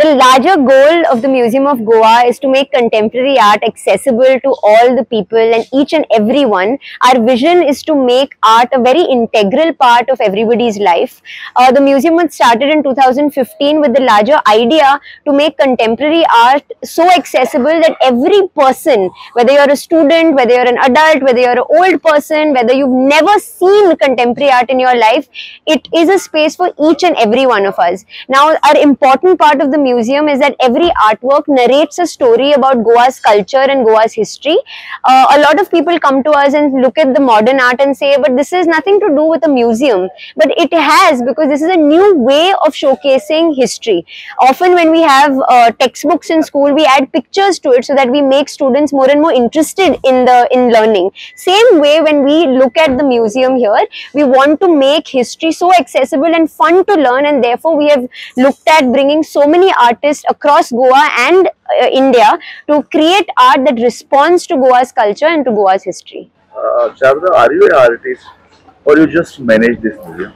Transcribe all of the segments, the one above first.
The larger goal of the Museum of Goa is to make contemporary art accessible to all the people and each and everyone. Our vision is to make art a very integral part of everybody's life. The museum was started in 2015 with the larger idea to make contemporary art so accessible that every person, whether you're a student, whether you're an adult, whether you're an old person, whether you've never seen contemporary art in your life, it is a space for each and every one of us. Now, our important part of the museum is that every artwork narrates a story about Goa's culture and Goa's history. A lot of people come to us and look at the modern art and say, but this is nothing to do with a museum. But it has, because this is a new way of showcasing history. Often when we have textbooks in school, we add pictures to it so that we make students more and more interested in learning. Same way, when we look at the museum here, we want to make history so accessible and fun to learn, and therefore we have looked at bringing so many artists across Goa and India to create art that responds to Goa's culture and to Goa's history. Sharda, are you an artist or you just manage this museum?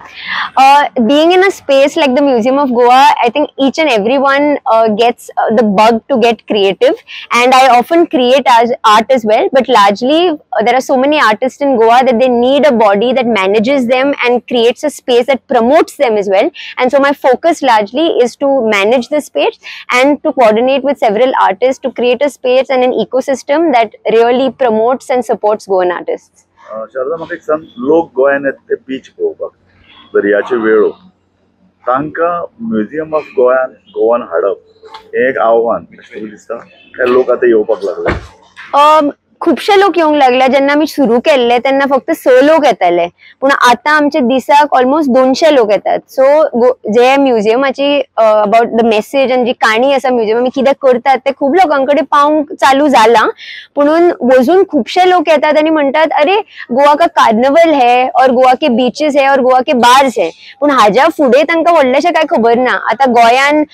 Being in a space like the Museum of Goa, I think each and everyone gets the bug to get creative, and I often create as art as well, but largely there are so many artists in Goa that they need a body that manages them and creates a space that promotes them as well. And so my focus largely is to manage the space and to coordinate with several artists to create a space and an ecosystem that really promotes and supports Goan artists. Sharda, म्हाका एक सांग, लोक गोंयान येता ते beach पळोवपाक, दर्याच्यो वेळो, तांकां म्युझियम ऑफ गोवान गोवान हाडप हें एक आव्हान अशें तुका दिसता? काय लोक आतां येवपाक लागले? खुबशे लोक येवंक लागले. जेन्ना आमी सुरू केल्ले तेन्ना फक्त 6 लोक येताले, पूण आतां आमचे दिसाक ऑलमोस्ट 200 लोक येतात. सो जे म्युझियमाची अबाउट the message आनी जी काणी आसा म्युझियम आमी कितें करतात ते खूब लोकां कडेन पावंक चालू जालां, पुणून वजून खुबशे लोक येतात आनी म्हणटात, अरे गोवा का कार्निवल है और गोवा के बीचेस है और गोवा के बार्स है. पूण हाज्या फुडें तांकां व्हडलेशें कांय खबर ना. आतां गोंयान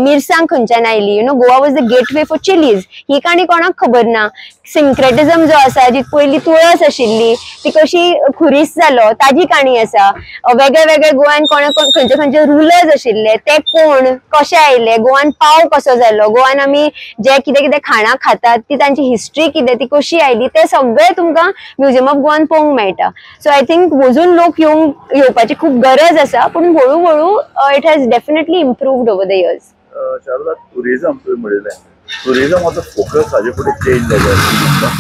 मिरसांग खंयच्यान आयली, you know, Goa was the gateway for chillies, ही काणी कोणाक खबर ना. सिंक्रेटिझम जो आसा, जी पयली तुळस आशिल्ली ती कशी खुरीस जालो ताजी काणी आसा. वेगळे वेगळे गोवान कोण खंयचे खंयचे रुलर्स आशिल्ले ते कोण कशे आयले, गोवान पाव कसो जालो, गोवान आमी जे कितें कितें खाणां खातात ती तांची हिस्ट्री कितें, ती कशी आयली, ते सगळे तुमकां म्युझियम ऑफ गोवान पळोवंक मेळटा. सो I think वजून लोक येवपाची खूब गरज आसा, पूण हळू हळू it has definitely improved over the years. Sharda, tourism तुवें म्हणिल्लें, टुरिजमाचो फोकस हाजे फुडें चेंज जाता?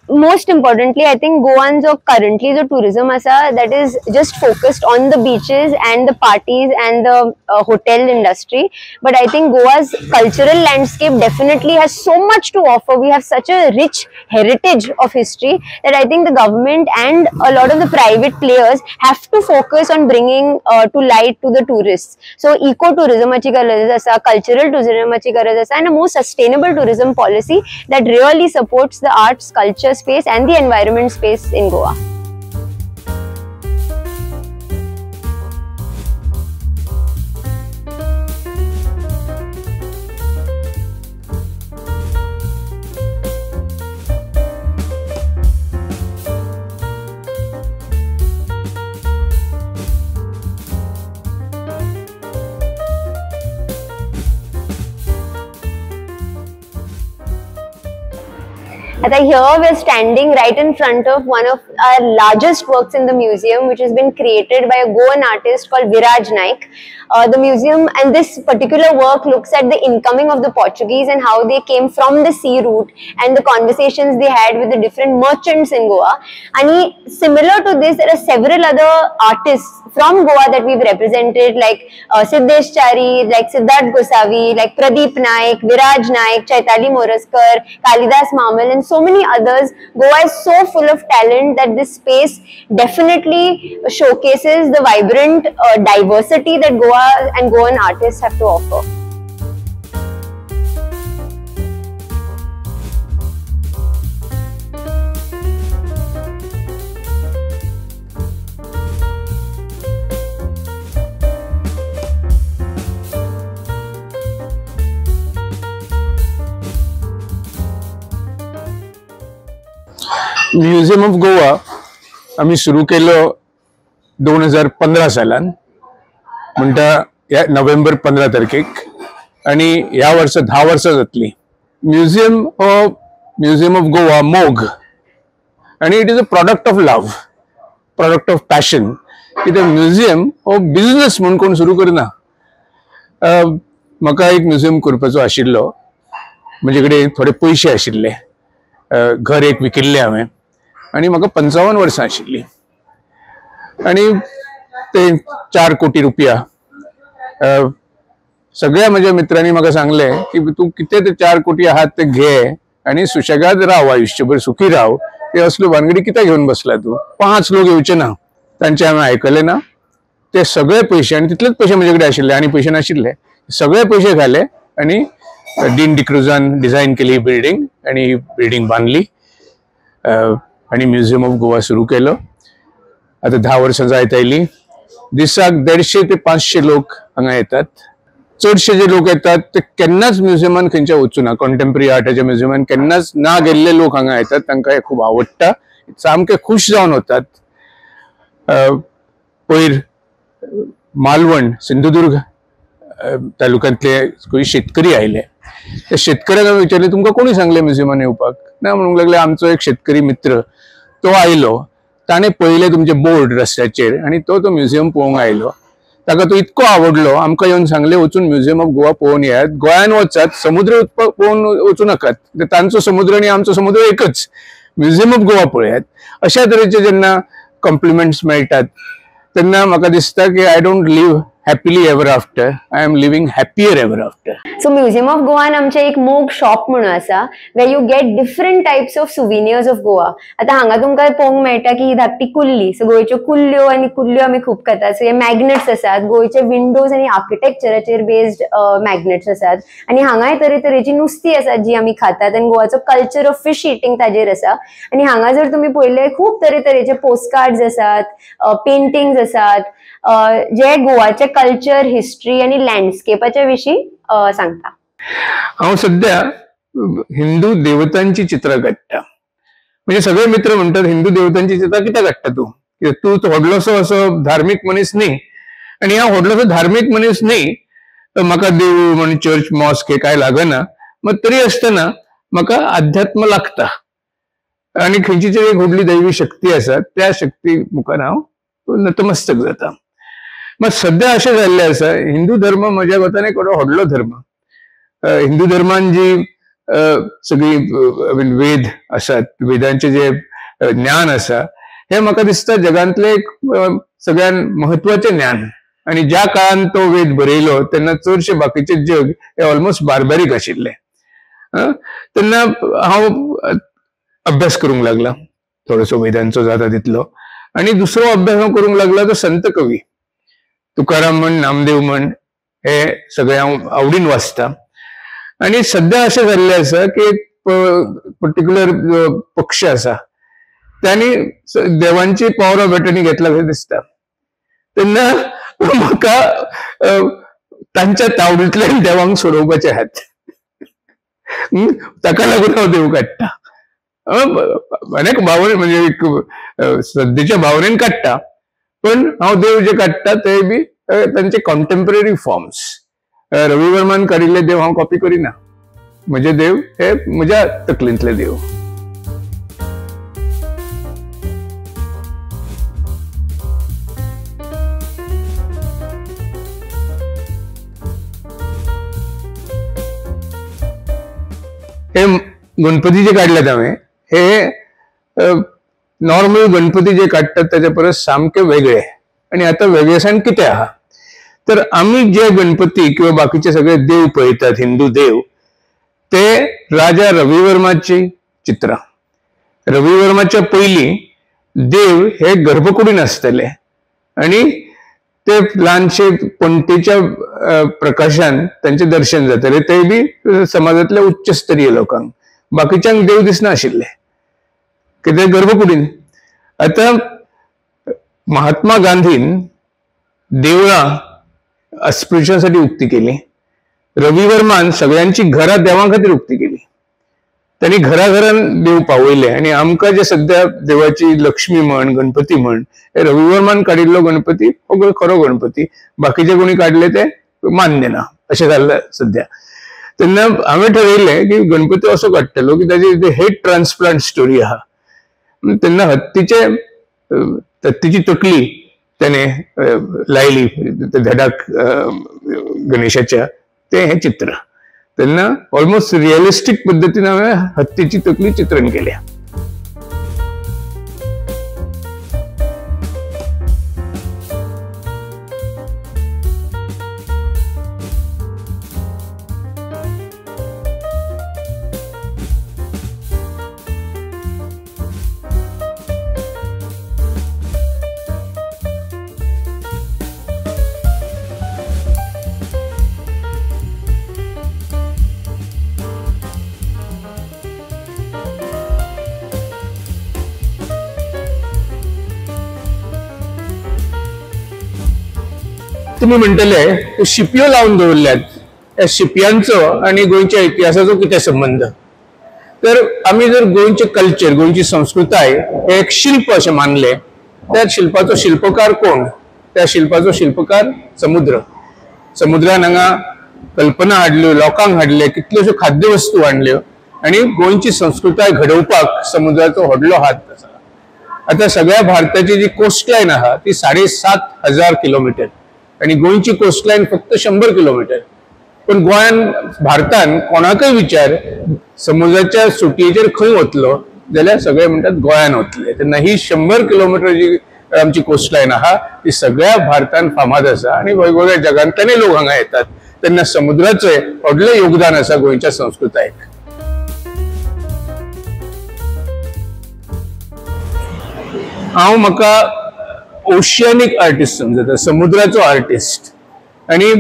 Most importantly, I think Goan जो currently जो tourism आसा, that is just focused on the beaches and the parties and the hotel industry. But I think Goa's cultural landscape definitely has so much to offer. We have such a rich heritage of history that I think the government and a lot of the private players have to focus on bringing to light to the tourists. So eco-tourism ची गरज आसा, cultural tourism ची गरज आसा, and a more sustainable tourism policy that really supports the arts, culture space and the environment space in Goa. Here we are standing right in front of one of our largest works in the museum, which has been created by a Goan artist called Viraj Naik. The museum and this particular work looks at the incoming of the Portuguese and how they came from the sea route and the conversations they had with the different merchants in Goa. And similar to this, there are several other artists from Goa that we've represented, like Siddesh Chari, like Siddharth Gosavi, like Pradeep Naik, Viraj Naik, Chaitali Moraskar, Kalidas Mamal, and so many others. Goa is so full of talent that this space definitely showcases the vibrant diversity that Goa and Goan artists have to offer. Museum of Goa आमी सुरू केलो 2015 सालान, म्हणटा ह्या नोव्हेंबर 15 तारखेक. आनी ह्या वर्सा 10 वर्सां जातली. म्युझियम हो म्युझियम ऑफ गोवा मोग आनी it is a product of love, product of passion. कित्याक म्युझियम हो बिजनस म्हूण कोण सुरू करना. म्हाका एक म्युझियम करपाचो आशिल्लो, म्हजे कडेन थोडे पयशे आशिल्ले, घर एक विकिल्लें हांवें आनी म्हाका 55 वर्सां आशिल्लीं आनी ते 4 कोटी रुपया सगळ्या म्हज्या मित्रांनी म्हाका सांगलें की तूं कितें ते 4 कोटी आहात ते घे आनी सुशेगाद राव, आयुश्यभर सुखी राव, ते असल्यो भानगडी कित्याक घेवन बसला तूं, 5 लोक येवचे ना. तांचे हांवें आयकलें ना. ते सगळे पयशे, आनी तितलेच पयशे म्हजे कडेन आशिल्ले आनी पयशे नाशिल्ले, सगळे पयशे घाले आनी डीन डिक्रुजान डिझायन केली ही बिल्डींग आनी ही बिल्डींग बांदली आनी म्युझियम ऑफ गोवा सुरू केलो. आतां 10 वर्सां जायत आयलीं. दिसाक 150 ते 500 लोक हांगा येतात. चडशे जे लोक येतात ते केन्नाच म्युझियमान खंयच्या वचूना, कॉन्टेम्पररी आर्टाच्या म्युझियमान केन्नाच ना गेल्ले लोक हांगा येतात, तांकां हें खूब आवडटा, सामके खूश जावन वतात. पयर मालवण सिंधुदुर्ग तालुक्यांतले खंय शेतकरी आयले, त्या शेतकऱ्यांक हांवें विचारलें तुमकां कोणी सांगलें म्युझियमान येवपाक? ना म्हणूंक लागले आमचो एक शेतकरी मित्र तो आयलो, ताणें पळयलें तुमचें बोर्ड रस्त्याचेर आनी तो तो म्युझियम पळोवंक आयलो, ताका तो इतको आवडलो, आमकां येवन सांगलें वचून म्युझियम ऑफ गोवा पळोवन येयात, गोंयान वचात, समुद्र पळोवन वचूं नाकात, तांचो समुद्र आनी आमचो समुद्र एकच, म्युझियम ऑफ गोवा पळयात. अशा तरेचे जेन्ना कॉम्प्लिमेंट्स मेळटात तेन्ना म्हाका दिसता की I don't live happily ever after, I am living happier ever after. So museum of गोवान आमचे एक मोग शॉप म्हणून आसा where you get different types of souvenirs of Goa. आतां हांगा तुमकां पळोवंक मेळटा की ही धाकटी कुल्ली, सो गोंयच्यो कुल्ल्यो आनी कुल्ल्यो आमी खूब खातात. सो हे मॅग्नेट्स आसात, गोंयचे विंडोज आनी आर्किटेक्चराचेर बेस्ड मॅग्नेट्स आसात आनी हांगाय तरेतरेची नुस्ती आसात जी आमी खातात आनी गोवाचो कल्चर ऑफ फिश इटिंग ताजेर आसा. आनी हांगा जर तुमी पळयले खूब तरेतरेचे पोस्टकार्ड्स आसात, पेंटिंग्स आसात जे गोवाचे कल्चर, हिस्ट्री आणि लँडस्केपाच्या विशीं सांगता. हांव सध्या हिंदू देवतांची चित्रां काडटा. म्हणजे सगळे मित्र म्हणटात हिंदू देवतांची चित्रां कित्याक काडटा तूं, तूं व्हडलोसो असो धार्मीक मनीस न्ही. आनी हांव व्हडलोसो धार्मीक मनीस न्ही, म्हाका देवूळ म्हण चर्च मॉस्क हे काय लागना, मात तरी आसतना म्हाका अध्यात्म लागता आनी खंयची तरी एक व्हडली दैवी शक्ती आसा त्या शक्ती मुखार हांव नतमस्तक जाता. मात सध्या अशें जाल्लें आसा, हिंदू धर्म म्हज्या मतान एक व्हडलो धर्म. हिंदू धर्मान जी सगळी वेद आसात, वेदांचे जे ज्ञान आसा हे म्हाका दिसता जगांतलें एक सगळ्यान महत्वाचें ज्ञान. आनी ज्या काळान तो वेद बरयलो तेन्ना चडशे बाकीचे जग हे ऑलमोस्ट बार्बारीक आशिल्लें. तेन्ना हांव अभ्यास करूंक लागला थोडोसो वेदांचो जाता तितलो. आनी दुसरो अभ्यास हांव करूंक लागला तो संत कवी तुकाराम म्हण, नामदेव म्हण, हे सगळे हांव आवडीन वाचता. आनी सध्या अशें जाल्लें आसा की एक पर्टिक्युलर पक्ष आसा तांणी देवांची पावर ऑफ एटर्नी घेतला अशें दिसता. तेन्ना म्हाका तांच्या तावडींतल्यान देवांक सोडोवपाचे आहात, ताका लागून हांव देव काडटा. अनेक भावने म्हणजे एक सद्देच्या भावनेन काडटा, पण हांव देव जे काडटा ते बी तांचे कॉन्टेम्पररी फॉर्म्स. रवी वर्मान काडिल्ले देव हांव कॉपी करिना, म्हजे देव हे म्हज्या तकलेंतले देव. हे गणपती जे काडल्यात हांवें हे नॉर्मल गणपती जे काडटात ताच्या परस सामके वेगळे. आनी आतां वेगळेसाण कितें आहा तर आमी जे गणपती किंवा बाकीचे सगळे देव पळयतात हिंदू देव ते राजा रविवर्माची चित्रां. रविवर्माच्या पयलीं देव हे गर्भकुडीन आसतले आनी ते ल्हानशे पणटेच्या प्रकाशान तांचें दर्शन जातालें, ते बी समाजांतल्या उच्च स्तरीय लोकांक, बाकीच्यांक देव दिसनाशिल्ले कित्याक गर्भकुडीन. आतां महात्मा गांधीन देवळां अस्पृश्यांसाठी उक्ती केली, रविवर्मान सगळ्यांची घरां देवां खातीर उक्ती केली, त्यांनी घराघरान देव पावयले. आनी आमकां जे सद्या देवाची लक्ष्मी म्हण, गणपती म्हण, हे रविवर्मान काडिल्लो गणपती हो खरो गणपती, बाकीचे कोणी काडले ते मान्य ना. अशें जाल्लें सद्या. तेन्ना हांवें ठरयलें की गणपती असो काडटलो की ताची हेड ट्रान्सप्लांट स्टोरी आहा. तेन्ना हत्तीची तकली त्याने लायली धडाक गणेशाच्या, ते हें चित्र. तेन्ना ऑलमोस्ट रियलिस्टीक पद्दतीन हांवें हत्तीची तकली चित्रण केल्या. तुमी म्हणटले शिपयो लावन दवरल्यात, ह्या शिपयांचो आनी गोंयच्या इतिहासाचो कितें संबंद? तर आमी जर गोंयचें कल्चर, गोंयची संस्कृताय हे एक शिल्प अशें मानलें, त्या शिल्पाचो शिल्पकार कोण? त्या शिल्पाचो शिल्पकार समुद्र. समुद्रान हांगा कल्पना हाडल्यो, लोकांक हाडले, कितल्योश्यो खाद्यवस्तू हाडल्यो आनी गोंयची संस्कृताय घडोवपाक समुद्राचो व्हडलो हात आसा. आतां सगळ्या भारताची जी कोस्टलायन आहा ती 7,500 किलोमिटर आनी गोंयची कोस्टलायन फक्त 100 किलोमिटर. पण गोंयान भारतान कोणाकय विचार समुद्राच्या सुटयेचेर खंय वतलो जाल्यार सगळे म्हणटात गोंयान वतले. तेन्ना ही 100 किलोमिटर जी आमची कोस्टलायन आहा ती सगळ्या भारतान फामाद आसा आनी वेगवेगळ्या जगांतल्यानय लोक हांगा येतात. तेन्ना समुद्राचें व्हडलें योगदान आसा गोंयच्या संस्कृतायेक. हांव म्हाका ओशियनीक आर्टिस्ट समजता, समुद्राचो आर्टिस्ट. आनी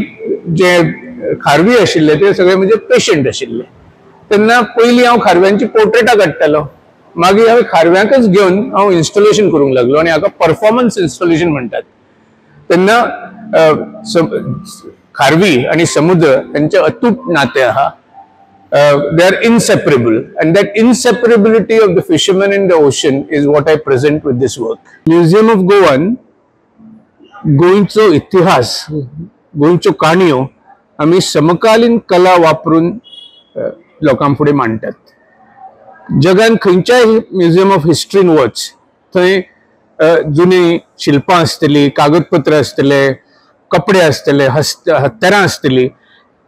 जे खारवी आशिल्ले ते सगळे म्हणजे पेशंट आशिल्ले. तेन्ना पयलीं हांव खारव्यांची पोर्ट्रेटां काडटालो, मागीर हांवें खारव्यांकच घेवन हांव इन्स्टॉलेशन करूंक लागलो आनी हाका परफॉर्मन्स इन्स्टॉलेशन म्हणटात. तेन्ना खारवी आनी समुद्र हेंचें अतूट नातें आहा. They are inseparable, and that inseparability of the fishermen in the ocean is what I present with this work. Museum of Goan गोंयचो इतिहास, गोंयच्यो काणयो आमी समकालीन कला वापरून लोकां फुडें मांडटात. जगान खंयच्याय म्युझियम ऑफ हिस्ट्रीन वच, थंय जुनी शिल्पां आसतलीं, कागदपत्रां आसतले, कपडे आसतले, हत्यारां आसतलीं.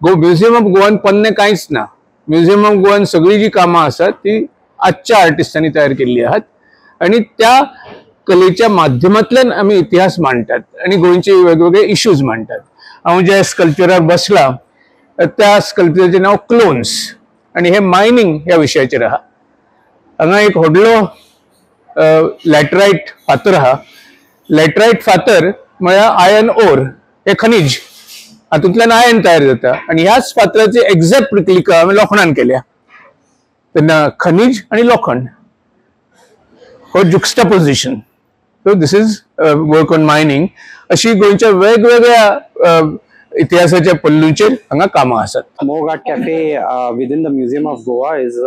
म्युझियम ऑफ गोवान पोन्नें कांयच ना. म्युझियम ऑफ गोवान सगळीं जी कामां आसात ती आजच्या आर्टिस्टांनी तयार केल्ली आहात आनी त्या कलेच्या माध्यमांतल्यान आमी इतिहास मांडटात आनी गोंयचे वेगवेगळे इश्यूज मांडटात. हांव ज्या स्कल्पचरार बसला त्या स्कल्पचराचें नांव क्लोन्स आनी हे मायनींग ह्या विशयाचेर आहा. हांगा एक व्हडलो लॅटरायट फातर आहा. लॅटरायट फातर म्हळ्यार आयर्न ओर हे खनीज, हातूंतल्यान आयर्न तयार जाता आनी ह्याच फातराची एक्झॅक्ट रिप्लिका हांवें लोखणान केल्या. तेन्ना खनीज आनी लोखण हो juxtaposition. So this is work on mining. अशी गोंयच्या वेगवेगळ्या इतिहासाच्या पल्लूंचेर हांगा कामां आसात. Mog Art Cafe within the Museum of Goa is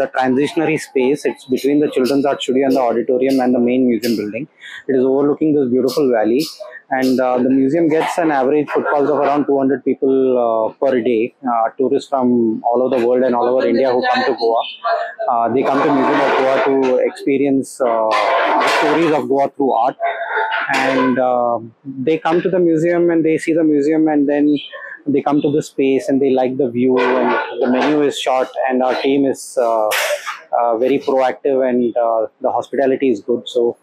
a transitionary space. It's between the Children's Art Studio and the auditorium and the main museum building. It is overlooking this beautiful valley, and the museum gets an average footfalls of around 200 people per day. Tourists from all over the world and all over India who come to Goa. They come to Museum of Goa to experience the stories of Goa through art, and they come to the museum and they see the museum, and then they come to the space and they like the view, and the menu is short and our team is very proactive, and the hospitality is good. So,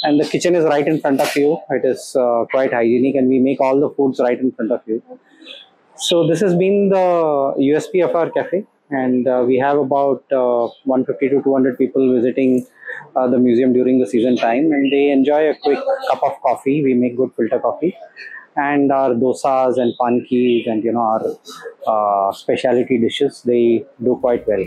and the kitchen is right in front of you. It is quite hygienic, and we make all the foods right in front of you. So this has been the USP of our cafe, and we have about 150 to 200 people visiting the museum during the season time, and they enjoy a quick cup of coffee. We make good filter coffee, and our dosas and pankis and, you know, our specialty dishes, they do quite well.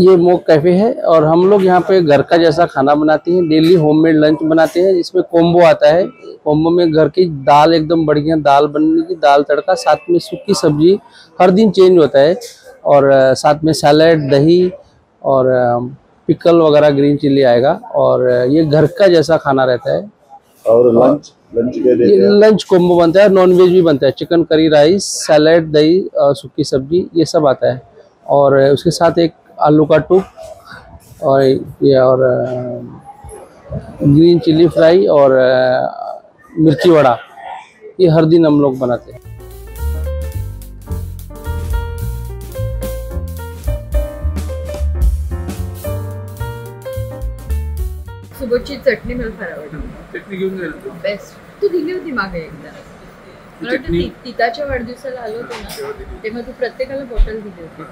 ये मोग cafe है और हम लोग यहाँ pay घर का जैसा खाना बनाते हैं। Daily homemade lunch बनाते हैं, इसमें कॉम्बो आता है। कॉम्बो में घर की दाल, एकदम बढ़िया दाल बनने की, दाल तड़का, साथ में सूखी सब्जी हर दिन चेंज होता है, और साथ में सैलेड, दही और पिकल वगैरह ग्रीन चिल्ली आएगा। और ये घर का जैसा खाना रहता है। और लंच के लिए लंच कॉम्बो बनता है, नॉन वेज भी बनता है, चिकन करी राइस, सैलेड, दही, सूखी सब्जी, ये सब आता है। और उसके साथ एक आलू का टूप और ये और ग्रीन चिली फ्राई और मिर्ची वड़ा, ये हर दिन हम लोग बनाते हैं। सोबतची चटणी मला फार आवडते. चटणी घेऊन जाईल तू. बेस्ट. तू दिली होती मागे एकदा, मला वाटतं तिताच्या वाढदिवसाला आलो होतो ना, तेव्हा तू प्रत्येकाला बॉटल दिली होती.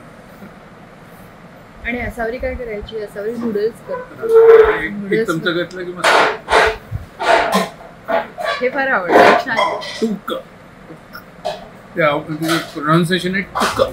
आणि असावरी काय करायची, असावरी नूडल्स करते. एक चमचा घेतला की मस्त. हे फार आवडतं, छान. टुक, प्रोनाउन्सिएशन आहे टुक.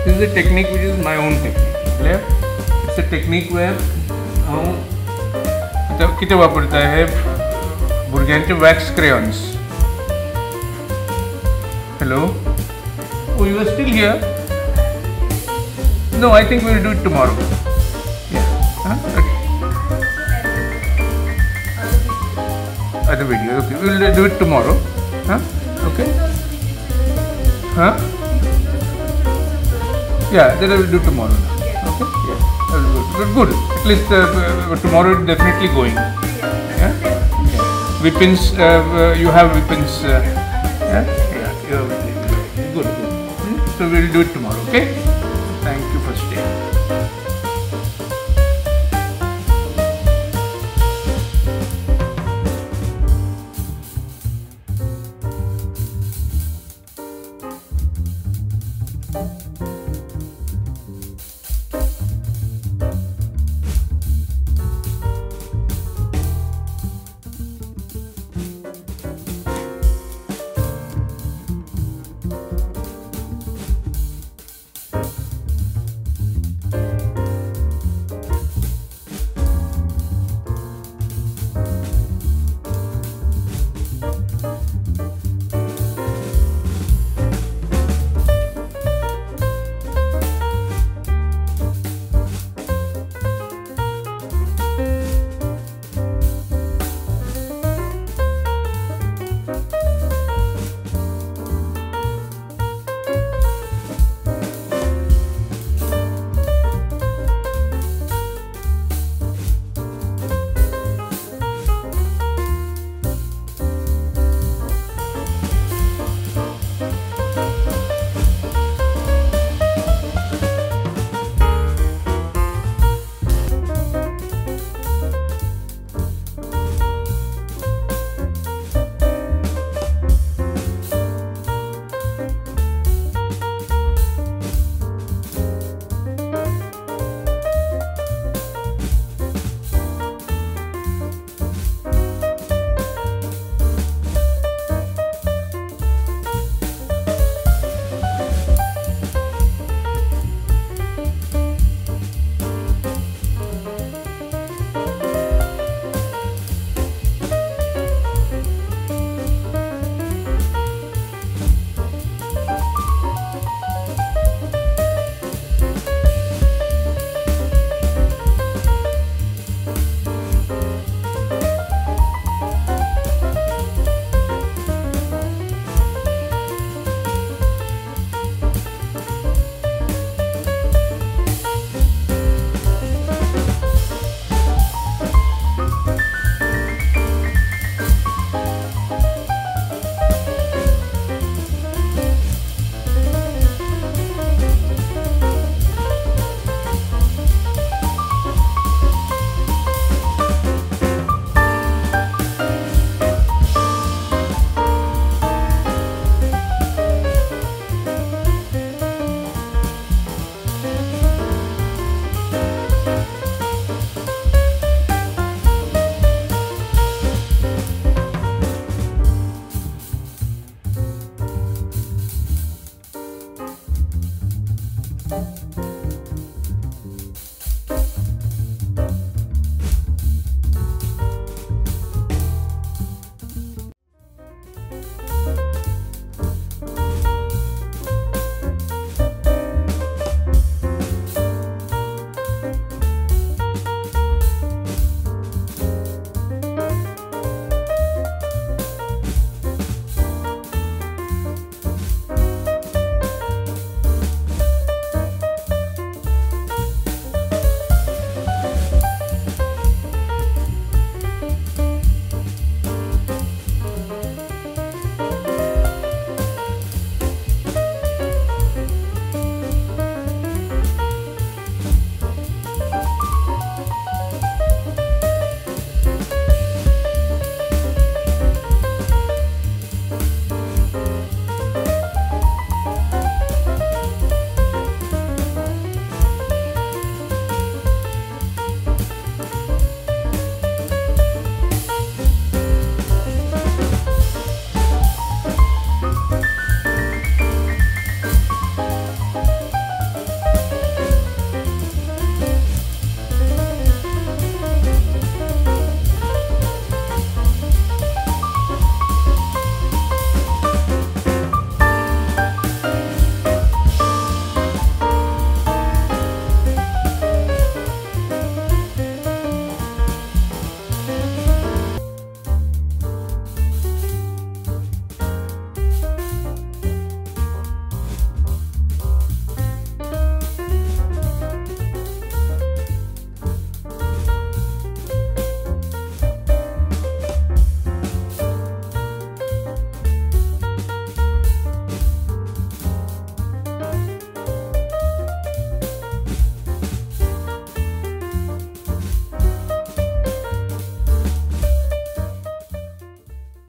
This is a technique which is my own technique. Clear? It's a technique where हांव आतां कितें वापरता हे भुरग्यांचे wax crayons. Hello, oh you are still here? No, I think we will do it tomorrow. Other video, okay, we will do it tomorrow. Okay, huh? Yeah, that I will do tomorrow now. Okay? Yeah, I will do it. But good. At least tomorrow it's definitely going. Yeah? Yeah. Weapons, you have weapons. Yeah? Yeah, you have weapons. Good, good. So we will do it tomorrow, okay?